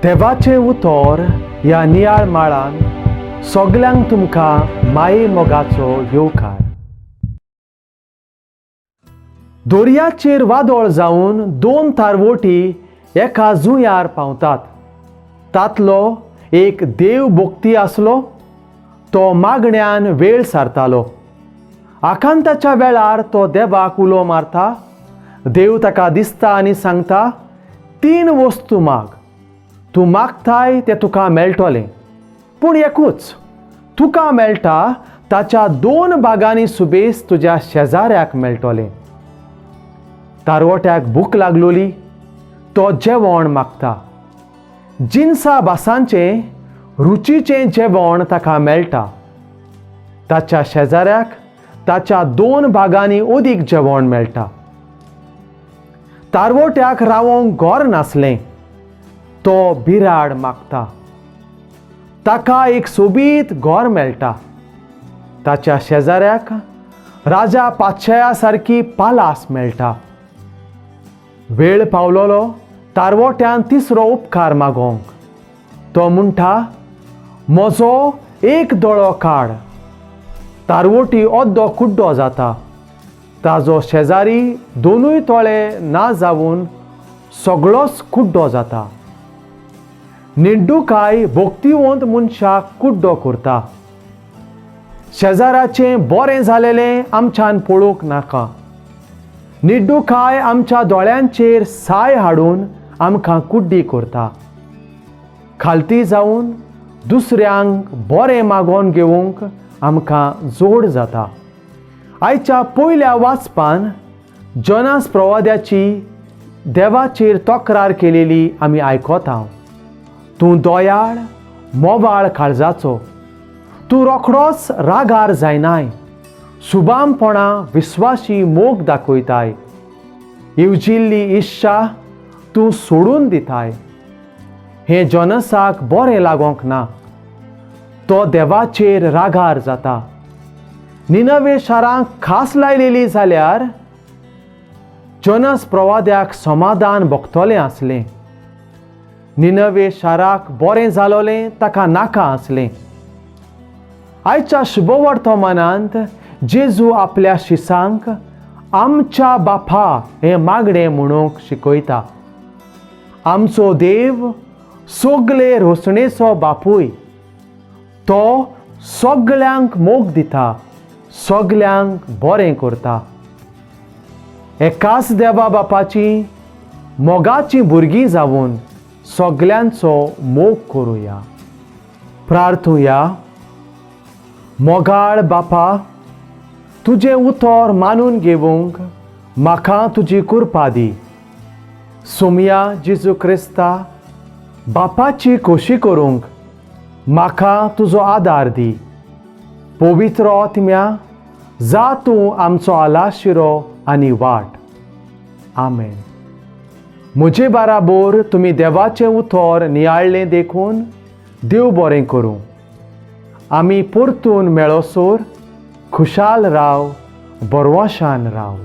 देवाचें उतर ह्या नियाळ माळान सगल्यांक तुमकां माये मोगाचो येवकार. दर्याचेर वादळ जावन दोन तारवोटी एका जुंयार पावतात. तांतलो एक देव भोक्ती आसलो, तो मागण्यान वेळ सारतालो. आकांताच्या वेळार तो देवाक उलो मारता. देव ताका दिसता आनी सांगता, तीन वस्तू माग, तूं मागताय तें तुका मेळटलें, पूण एकूच तुका मेळटा ताच्या दोन भागांनी सुबेस तुज्या शेजाऱ्याक मेळटलें. तारवट्याक भूक लागलोली, तो जेवण मागता. जिनसा भासांचें रुचीचें जेवण ताका मेळटा. ताच्या शेजाऱ्याक ताच्या दोन भागांनी अदीक जेवण मेळटा. तारवट्याक रावोंक घर नासलें, तो बिराड मागता. ताका एक सोबीत घर मेळटा. ताच्या शेजाऱ्याक राजा पातशाया सारकी पालास मेळटा. वेळ पावलोलो तारवट्यान तिसरो उपकार मागोंक. तो म्हणटा, म्हजो एक दोळो काड. तारवोटी अद्दो कुड्डो जाता. ताजो शेजारी दोनूय तोळे ना जावन सगळोच कुड्डो जाता. निड्डुकाय भोक्तिवंत मनशाक कुड्डो करता. शेजाराचें बरें जालेलें आमच्यान पळोवंक नाका. निड्डुकाय आमच्या दोळ्यांचेर साय हाडून आमकां कुड्डी करता. खालती जावन दुसऱ्यांक बरें मागोवन घेवंक आमकां जोड जाता. आयच्या पयल्या वाचपान जनास प्रवाद्याची देवाचेर तक्रार केलेली आमी आयकता. तूं दयाळ, मोवाळ काळजाचो, तूं रोखडोच रागार जायनाय, सुबामपणा विस्वाशी मोग दाखयताय, येवजिल्ली इच्छा तूं सोडून दिताय. हें जनसाक बरें लागोंक ना. तो देवाचेर रागार जाता. निनवे शारांक खास लायलेली जाल्यार जनस प्रवाद्याक समाधान भोगतलें आसलें. निनवे शाराक बरें जालोलें ताका नाका आसलें. आयच्या शुभवर्तमानांत जेजू आपल्या शिसांक आमच्या बापा हें मागणें म्हणूंक शिकयता. आमचो देव सगळे रोसणेचो बापूय. तो सगळ्यांक मोग दिता, सगळ्यांक बरें करता. एकाच देवा बापाची मोगाचीं भुरगीं जावन सगल्यांचो मोग करुया. प्रार्थुया. मोगाळ बापा, तुजें उतर मानून घेवंक म्हाका तुजी कृपा दी. सोमया जेजू क्रिस्ता, बापाची खोशी करूंक म्हाका तुजो आदार दी. पवित्र आत्म्या, जा तूं आमचो आलाशिरो आनी वाट. आमेन. म्हजे बाराबोर तुमी देवाचें उतर नियाळ्ळें देखून देव बरें करूं. आमी परतून मेळोसर खुशाल राव, बरवाशान राव.